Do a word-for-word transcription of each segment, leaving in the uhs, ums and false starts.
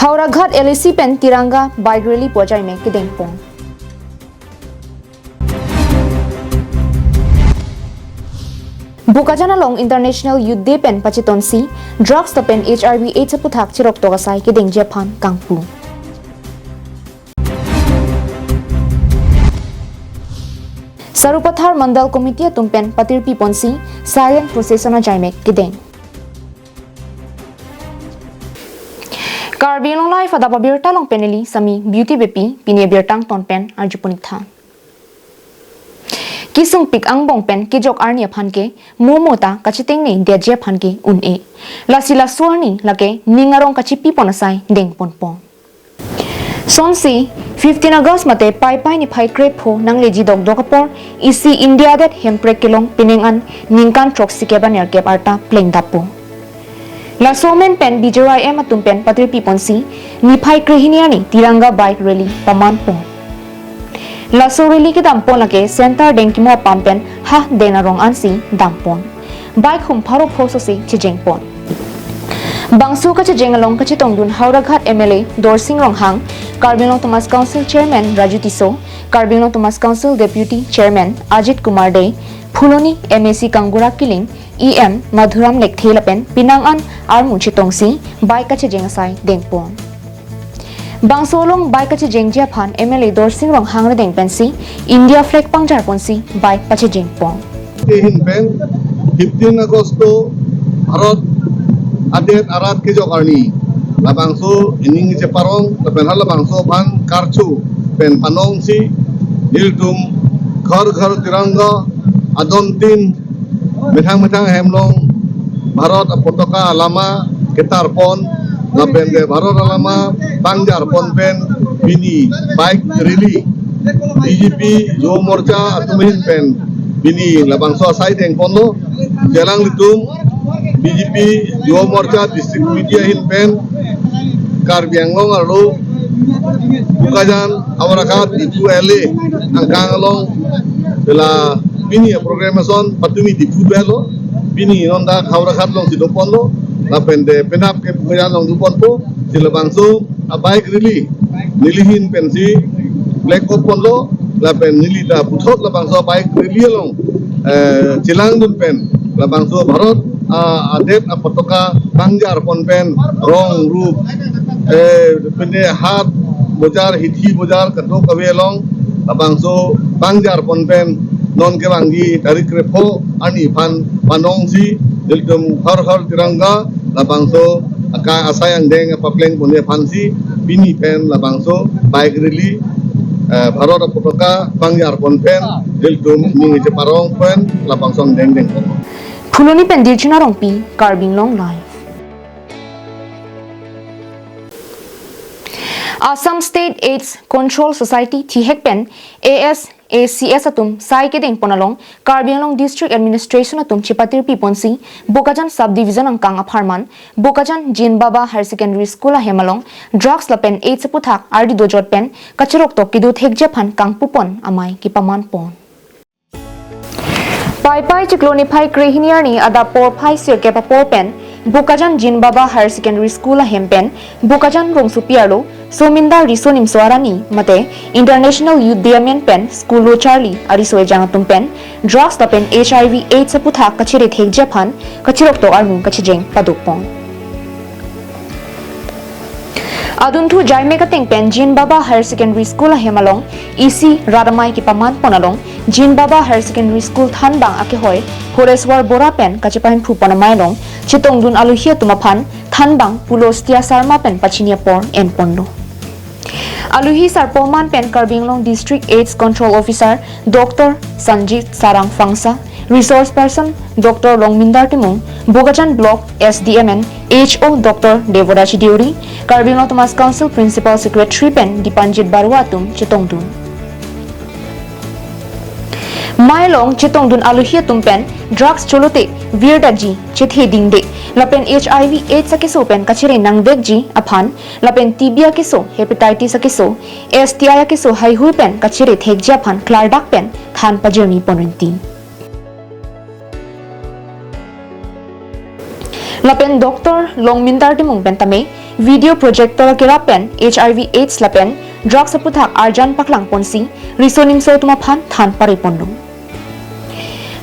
Howraghat L A C pen Tiranga bike rally pu ajaimek kedengpon. Bokajan along International Youth Day pen pachetonsi drugs lapen H I V AIDS aputhak cheroktok asai kedengji aphan kangpu. Sarupathar Mandal Committee atum pen patirpiponsi silent procession ajaimek kedeng. Karbi Anglong Live adap abirta along pen neli Sami Beauty Beypi, pini abirta angton pen arjupon-ik tha. Kesungpik angbong pen kejok arni aphan ke mo mo ta kachitengnedetji aphan ke un-e. Lasi laso arni lake ning arong kachipipon asai dengponpon. Sonsi, fifteen August mate Paipai niphai krepho nangleji dokdok apor, isi India adet Hemprek kelong penang an ningkan throksikep anerkep arta plengdappo. Laso amen pen B J Y M atum pen patirpiponsi niphai krehini arni Tiranga bike rally pamanpon. Laso rally kedampon lake Centre Dengkimo apam pen ha Den Arong ansi dampon. Bike hum pharo pho sose chejengpon. Bangso kachejeng along kachetongdun Howraghat M L A Dorsing Ronghang, Karbi Anglong Autonomous Council Chairman Raju Tisso, Karbi Anglong Autonomous Council Deputy Chairman Ajit Kumar Dey, Phuloni M A C Kangura Killing, E M Madhuram Lekthe lapen penang an armu chetongsi bike kachejeng asai dengpon. Bangso along bike kachejengji aphan M L A Dorsing Ronghang rideng pensi India flag pangjarponsi bike pachejengpon. Ahin pen fifteen August to Bharat adet arat kejok arni. Labangso ining cheparong lapen halabangso aphan karcho pen panongsi nelitum Ghar Ghar Tiranga adon tin methang methang ahem along Bharat apotoka alama ketarpon, lapen ke Bharat alama pangjarpon pen pini bike rally B J P Yuva Morcha atum ahin pen pini labangso asai dengponlo. Jalang litum B J P Yuva Morcha District Committee ahin pen Karbi Anglong arlo Bokajan, Howraghat, Diphu L A angkang along la pini program ason patumi Diphu belo, pini non dak Howraghat alongsi doponlo, lapen de penap ke Bokajan along doponpo. Si labangso a bike rally neli ahin pensi flag off ponlo, lapen neli ta puthot labangso bike rally along eh, chelangdun pen labangso Bharat ah, adet apotoka pangjarpon pen rong rup eh, pine hat bojar, hithi bojar, kadokave along labangso pangjarpon pen non kevangji tarik krepho arni aphan panongsi nelitum Ghar Ghar Tiranga labangso aka asai angdeng paplengponji aphansi pini pen labangso bike rally eh, Bharat apotoka pangjarpon pen nelitum ning cheparong pen labangso angdeng dengpon. Phuloni pen Dirchina Rongpi, Karbi Anglong Live. Assam State AIDS Control Society thihek pen A S A C S atum sai kedengpon along Karbi Anglong District Administration atum chepatirpiponsi Bokajan Sub Division angkang apharman Bokajan Jin Baba Higher Secondary School ahem along drugs lapen AIDS aputhak ardi dojot pen kacheroktok kedo thekji aphan kangpupon amei kepamanpon. Paipai chiklo niphai krehini arni adap porphai sirkep apor pen Bokajan Jin Baba Higher Secondary School ahem pen Bokajan rongsopi arlo Somindar Riso Nimso Arni mate International Youth Day amen pen school lo charli ariso ejang atum pen drugs lapen H I V AIDS aputhak kachere thekji aphan kacheroktok armu kachejeng padopon. Adunthu jaimek ateng pen Jin Baba Higher Secondary School ahem along isi rat amei kepamanpon along Jin Baba Higher Secondary School thanbang akehoi Horeswar Bora pen kachepahinphupon amei along chetongdun alohi atum aphan thanbang Pulostia Sarma pen pachini apor enponlo. Alohi sarpo aman pen Karbi Anglong District AIDS Control Officer Doctor Sanjit Sarang Phangsa, Resource Person Doctor Longmindar Timung, Bokajan Block S D M and H O Doctor Devoraj Deuri, Karbi Anglong Autonomous Council Principal Secretary pen Dipanjit Barua atum chetongdun. Amei along chetongdun alohi atum pen drugs cholote virdakji, chethe dingde lapen H I V AIDS akeso pen kachere nangvekji aphan lapen T B akeso, hepatitis akeso, S T I akeso heihui pen kachere thekji aphan klardak pen than pajirni ponrinti. Lapen Doctor Longmintar Timung pen tame video projector kerap pen H I V AIDS lapen drugs aputhak arjan paklang ponsi riso nimso atum aphan than pare ponlo.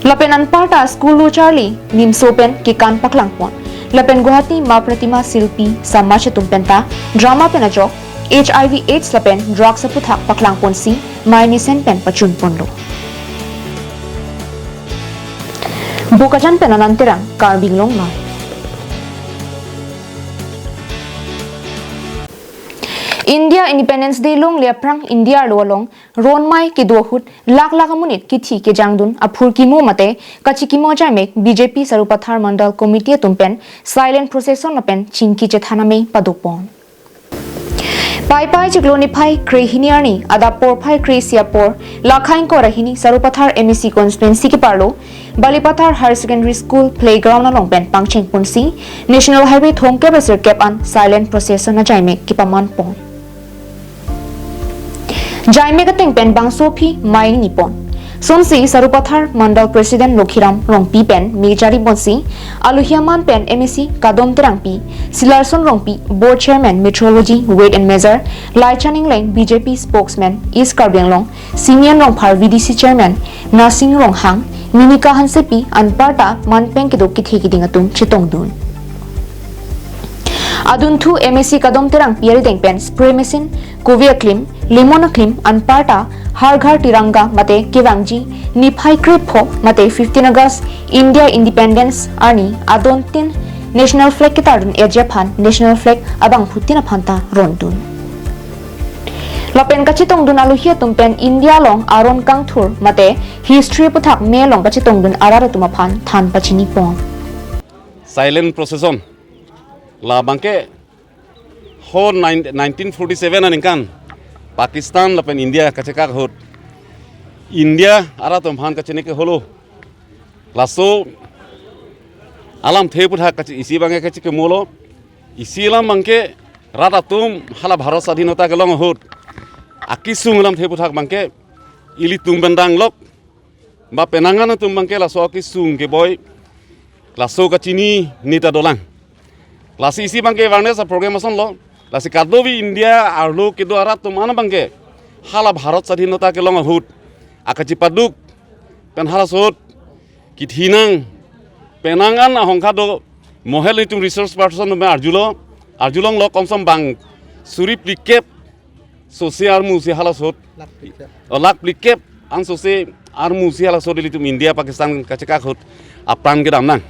Lapen anparta school lo charli nimso pen kekan paklang pon. Lapen Guwahati Ma Pratima Silpi Samaj atum penta drama pen ajok H I V AIDS lapen drugs aputhak paklang ponsi mai mesen pen pachun ponlo. Bokajan pen Anand Terang, Karbi Anglong Live. India Independence Day longle aphrang India arlo along ronmai kedo ahut lakh lakh amonit kithi kejangdun aphurkimo mate kachikimo ajaimek B J P Sarupathar Mandal Committee atum pen silent procession lapen chingki chethan amei padopon. Paipai chiklo niphai krehini arni adap porphai kresi apor lakhain korahini Sarupathar M A C constituency keparlo Balipathar Higher Secondary School playground along pen pangcheng ponsi National Highway thomkep asirkep an silent procession ajaimek kepaman pon. Jaimek ateng pen bangso aphi mai ningje pon. Sonsi Sarupathar Mandal President Lokhiram Rongpi pen mejari ponsi alohi aman pen M A C Kadom Terangpi, Silarson Rongpi, Board Chairman Metrology, Weight and Measure, Laichan Engleng, B J P Spokesman East Karbi Anglong, Simeon Rongphar, V D C Chairman Narsing Ronghang, Minika Hansepi, anparta manpeng kedo kethe keding atum chetongdun. Adunthu M A C Kadom Terangpi arideng pen spray machine, kove aklim, lemon aklim, anparta Har Ghar Tiranga mate kevangji niphai krepho mate fifteen August India Independence arni adontin national flag ketardun eji aphan national flag abangphutin aphan ta rondun. Lapen kachetongdun alohi atum pen India along aron kangthur mate history aputhak me along kachetongdun arat atum aphan than pachini pon. Silent procession. Labangke ho nine-, nineteen forty-seven aningkan Pakistan lapen India kachekak ahut India arat atum aphan kachini ke holo. Laso alamthe aputhak kachi isi bangke kachikimolo. Isi alam bangke rat atum hala Bharat Sadhinota kelong ahut akesung alamthe aputhak bangke ilitum pen danglok ba penang an atum bangke laso akesung keboi laso kachini neta dolang. Lasi isi bangke awareness a-program asonlo. Lasi kadokave India arlo kedo arat atum an bangke hala Bharat Sadhinota kelong ahut akachipaduk pen halaso ahut kethenang penang an ahongkha do mo hel itum resource person me arjulo, arjulonglo komsom bang suri phlikep sose armu si halaso ahut. Lakh phlikep. O, lakh phlikep an sose armu si halaso ahut ilitum India Pakistan kachekak ahut apran kedam nang.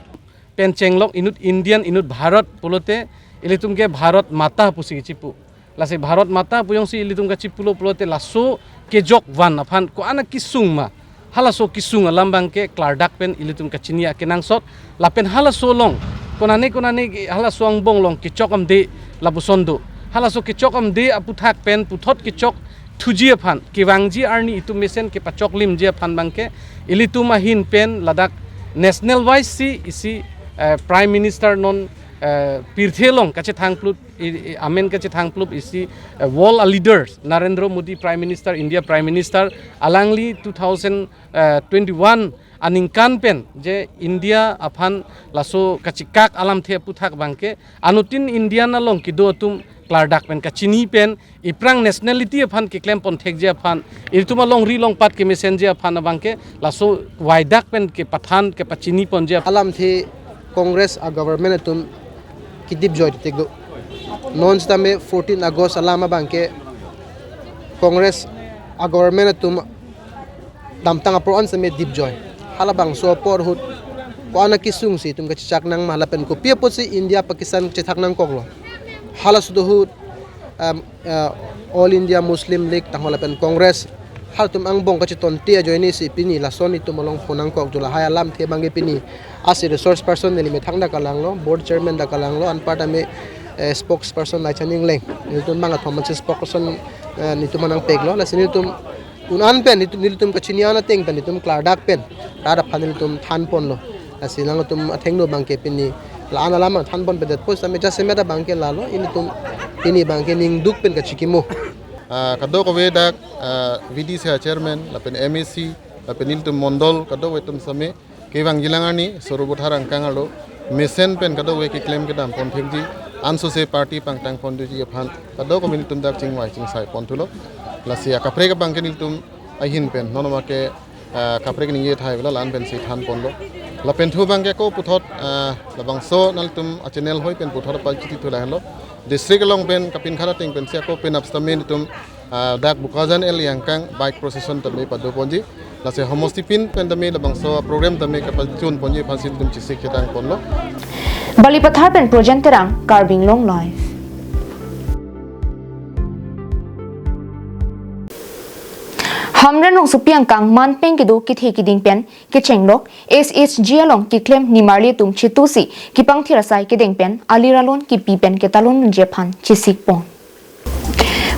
Pen chenglok inut Indian inut Bharat pulote ilitum ke Bharat Mata pusi kechipu. Lasi Bharat Mata pu jongsi ilitum kachipulo pulote laso kejok van aphan ko-an akesung ma. Halaso kesung alam bangke klardak pen ilitum kachini akenangsot. Lapen halaso along konane konane ke halaso angbong along kechok amde lapuson do. Halaso kechok amde aputhak pen puthot kechok thuji aphan kevangji arni itum mesen kepachoklimji aphan bangke ilitum ahin pen ladak national wise si isi, eh, Prime Minister non, eh, pirthe along kachethangplut i, i, amen kachethangplut isi, eh, world leaders Narendra Modi Prime Minister, India Prime Minister, alangli two thousand twenty-one aningkan pen je India aphan laso kachekak alamthe aputhak bangke anuttin India along kedo atum klardak pen kachini pen iphrang nationality aphan keklem pon thekji aphan, itum alongri longpat kemesenji aphan abangke laso waidak pen kepathan kepachini ponji aphan. Alamthe Congress a-government atum kedip joi titik do. Non sitame fourteen August alam abangke Congress a-government atum damtang apor an sitame dip joi. Halabangso apor ahut ko-an akesung si itum kachechak nang ma lapen kopi apotsi India Pakistan chethak nangkoklo. Halaso ahut, um, uh, All India Muslim League tangho lapen Congress halatum angbong kachetonte ajoine si pini lason itum along phonangkok, jo lahai alamthe bangke pini asi resource person neli methang dak kalanglo, board chairman dak kalanglo, anparta me, eh, spokesperson Laichan Engleng. Nelitum bang athom ansi spokesperson, eh, nelitum nangpeklo, lasi nelitum un-an pen nelitum, nelitum kachini an ateng pen nelitum klardak pen rat aphan nelitum than ponlo. Lasi nangtum athengno bangke pini la-an alam than ponpedetpo sitame jasemet abangke lalo, ilitum pini bangke ningduk pen kachikimo. Ah, kadokave dak, ah, V D C chairman lapen M A C lapen ilitum mondol kadokave atum sitame kevangjilang arni Sarupathar angkang arlo mesen pen kadokave keklem kedam pon thekji, ansose party pangtang pon doji aphan kadokave nelitum dak chingvai chingsai pon thulo. Lasi akaprek abang ke nelitum ahin pen non ma ke, ah, kaprek ningje thai vela la-an pensi than ponlo. Lapen thu abang ke ako puthot, ah, labangso nelitum a channel hoi pen puthot apachiti thu lahenlo. District along pen kapin khara ting pensi ako penap sitame nelitum, ah, dak Bokajan L angkang bike procession tame pado ponji. Lasi homosti pin pen tame labangso program tame kapachun ponji aphansi nelitum chesik chetang ponlo. Balipathar pen Projen Terang, Karbi Anglong Live. Hamren Rongsopi angkang manpeng kedo kethe keding pen kechenglok S H G along keklem nimarli atum chetusi kepangthir asai kedeng pen alir alon kepi pen ketalon nunje aphan chesik pon.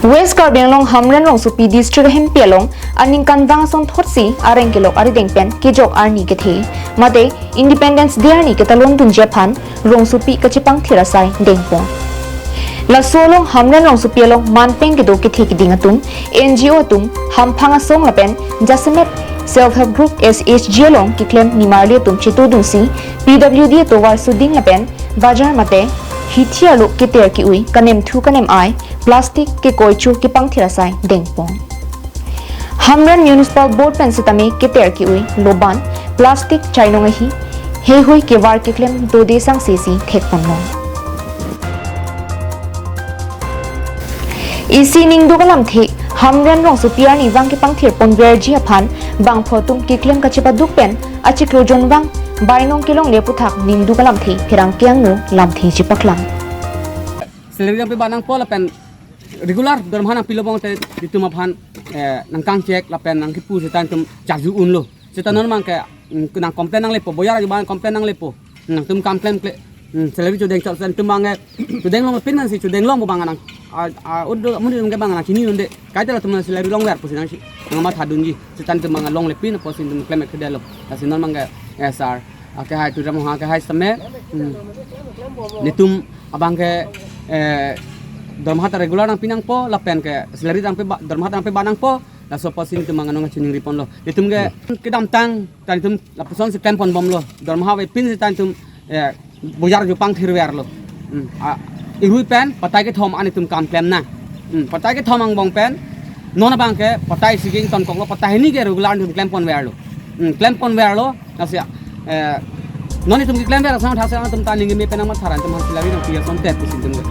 West Karbi Anglong Hamren Rongsopi District ahempi along aningkanvang asonthotsi areng kelok arideng pen kejok arni kethe mate Independence Day arni ketalon dunje aphan Rongsopi kachepangthir asai dengpon. Laso along Hamren Rongsopi along manpeng kedo kethe keding atum, N G O atum, hamphang asong lapen jasemet Self Help Group S H G along keklem nimarli atum chetudunsi P W D atovar suding lapen bajar mate hithi arlo keter ke-ui, kanemthu kanem-ai, plastic kekoicho kepangthir asai dengpon. Hamren Municipal Board pen sitame keter ke-ui, loban, plastic chainong ahi, heihui kevar keklem dode sangsesi thekponlo. Isi ningduk alamthe, Hamren Rongsopi arnivang kepangthir ponverji aphan bangpho atum keklem kachepaduk pen achiklo jonvang bainong kelongle aputhak ningduk alamthe pherangke angno lamthe chepaklang. Salary nangpi ba nangpo lapen regular dorma nangpilo bangte itum aphan, eh, nangkangchek lapen nangkipu seta itum charju unlo. Seta non abang ke, mm, nang complain nanglepo, boyar ajo abang complain nanglepo. Nangtum kam klem kle, mm, salary chodeng chot seta itum abang ke, chodeng longpin nangsi chodeng long abang nang. A, a, udo, amun itum ke abang nang chini unde. Kaita latum salary longver pusi nangsi nangmatha dunji. Seta itum abang longlepin pusi itum klem kedelo. Lasi non abang ke, eh, sir. Ake hai tu ram ha ke hai same. Hmm. Netum abang ke, eh, dorma ta regular nangpi nangpo, lapen ke salary nangpi ba, dorma ta nangpi ba nangpo, laso apotsi netum abang nangchiningri ponlo. Netum ke kedamtang, ta netum lapuson si klem ponbomlo. Dorma avepin si ta netum, eh, boyar ajo pangthirverlo. Hmm. A, irui pen, patai kethom an netum kam klem nang. Hmm. Patai kethom angbong pen, non abang ke, patai isi ke ingtonkoklo, patai hini ke regular netum klem ponverlo. Hmm. Klem ponverlo, Lasi, eh, non itum keklemver asonthot si nangtum ta ningje me pen nangmatharan atum aphan salary nangpi asonthot pusi itum ke.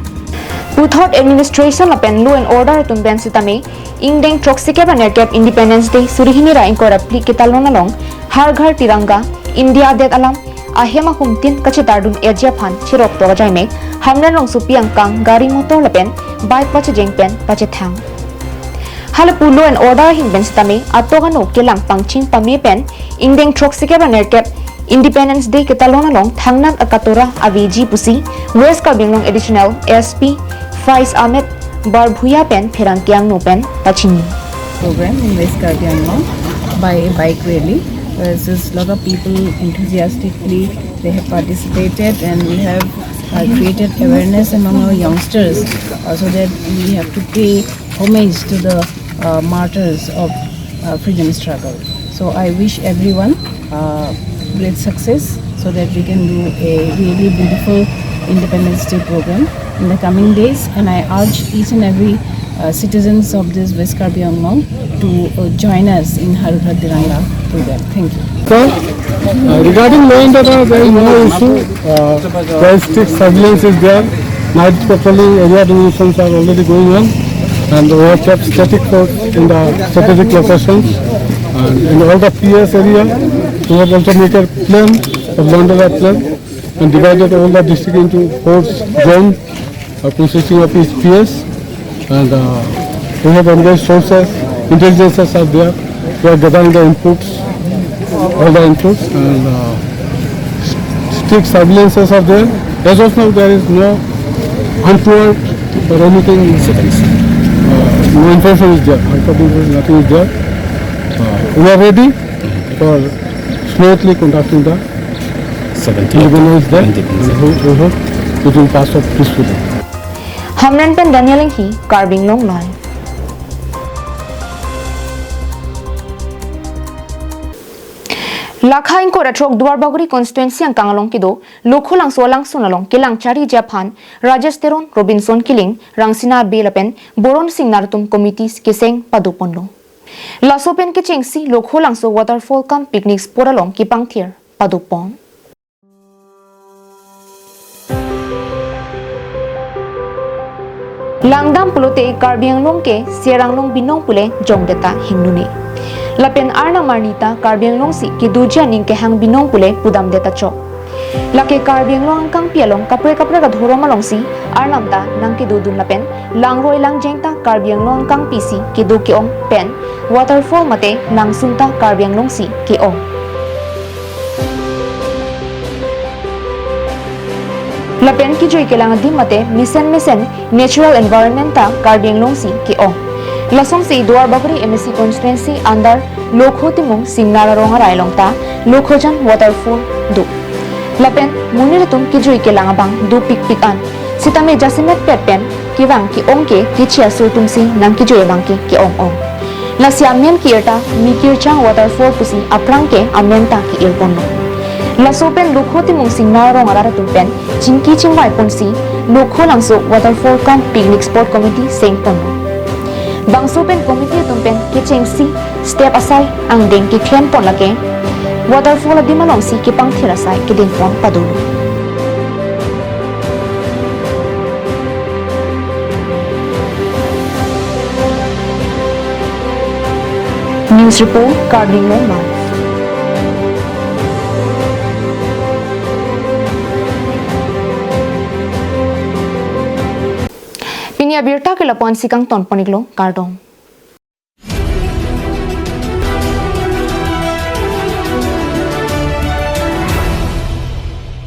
Puthot administration lapen law and order atum pen sitame, ingdeng throksikep ra nerkep Independence Day suri hini ra ingkoi ra phli ketalon along, Har Ghar Tiranga, India adet alam, ahem ahumtin kachetardun-eji aphan cheroktok ajaimek, Hamren Rongsopi angkang gari motor lapen bike pachejeng pen pachethang. Halapu law and order ahin pen sitame atok ano kelang pangching pame pen ingdeng throksikep ra nerkep Independence Day ketalon along thangnat akatora aveji pusi West Karbi Anglong Additional S P Faiz Ahmed Barbhuiya pen pherangke angno pen pachini. Program in West Karbi Anglong by a bike rally, where just lot of people enthusiastically they have participated, and we have, uh, created awareness among our youngsters, uh, so that we have to pay homage to the, uh, martyrs of, uh, freedom struggle. So I wish everyone, uh, great success so that we can do a really beautiful Independence Day program in the coming days. And I urge each and every, uh, citizens of this West Karbi Anglong to, uh, join us in Har Ghar Tiranga program. Thank you. Sir, uh, regarding law and order, there is no issue. Uh, very strict surveillance is there. Night patrolling, area dominations are already going on, and we have kept static force in the strategic locations. And in all the P S area, we have also made a plan, a law and order plan, and divided all the district into four zones, uh, consisting of each P S. And, uh, we have engaged sources, intelligences are there. We are gathering the inputs, all the inputs, and, uh, strict surveillances are there. As of now, there is no untoward or anything, uh, no information is there. Hypothesis, nothing is there. Uh, we are ready for smoothly conducting the Seventeenth. Independence Day. Independence Day. We hope, we hope it will pass off peacefully. Hamren pen Daniel Enghi, Karbi Anglong Live. Lakha ingkoi ra throk Duarbagori constituency angkang along kedo Lokho Langso alangsun along kelang chariji aphan Rajesh Teron, Robinson Killing, Rangsina Bey lapen Boron Singnar atum committee keseng padoponlo. Laso pen kechengsi Lokho Langso waterfall cum picnic spot along kepangthir padopon. Langdam pulote Karbi Anglong ke Seranglong binong pule jongdeta hingnune. Lapen Arnam arni ta Karbi Anglong si kedoji aning kehang binong pule pudamdeta chok. Lake Karbi Anglong angkangpi along kaprek kaprek adhorom alongsi Arnam ta nangkedodun lapen langroi langjeng ta Karbi Anglong angkangpi si kedo ke-ong pen waterfall mate langsun ta Karbi Anglong si ke-ong. Lapen kejui kelang adim mate mesen mesen natural environment ta Karbi Anglong si ke-ong. Lasonsi Duarbagori M A C constituency under Lokho Timung Singnar arong arai along ta Lokhojan waterfall do. Lapen monit atum kejui kelang abang dopikpik an. Sitame jasemet pet pen kevang ke-ong ke kechi aso atumsi nangkejui abang ke ke-ong-ong. Lasi amen ke-ir ta Mikirchang waterfall pusi aphrang ke amen ta ke-irponlo. Laso pen Lokho Timung Singnar arong arat atum pen chingki chingvaiponsi Lokho Langso waterfall cum picnic spot committee sengponlo. Bangso pen committee atum pen kechengsi step asai angdeng keklemponlake waterfall adim alongsi kepangthir asai kedengpon padolo. News report, Karbi Anglong Live. Pini abirta ke lapu-ansi kangtonpon-iklo, kardom.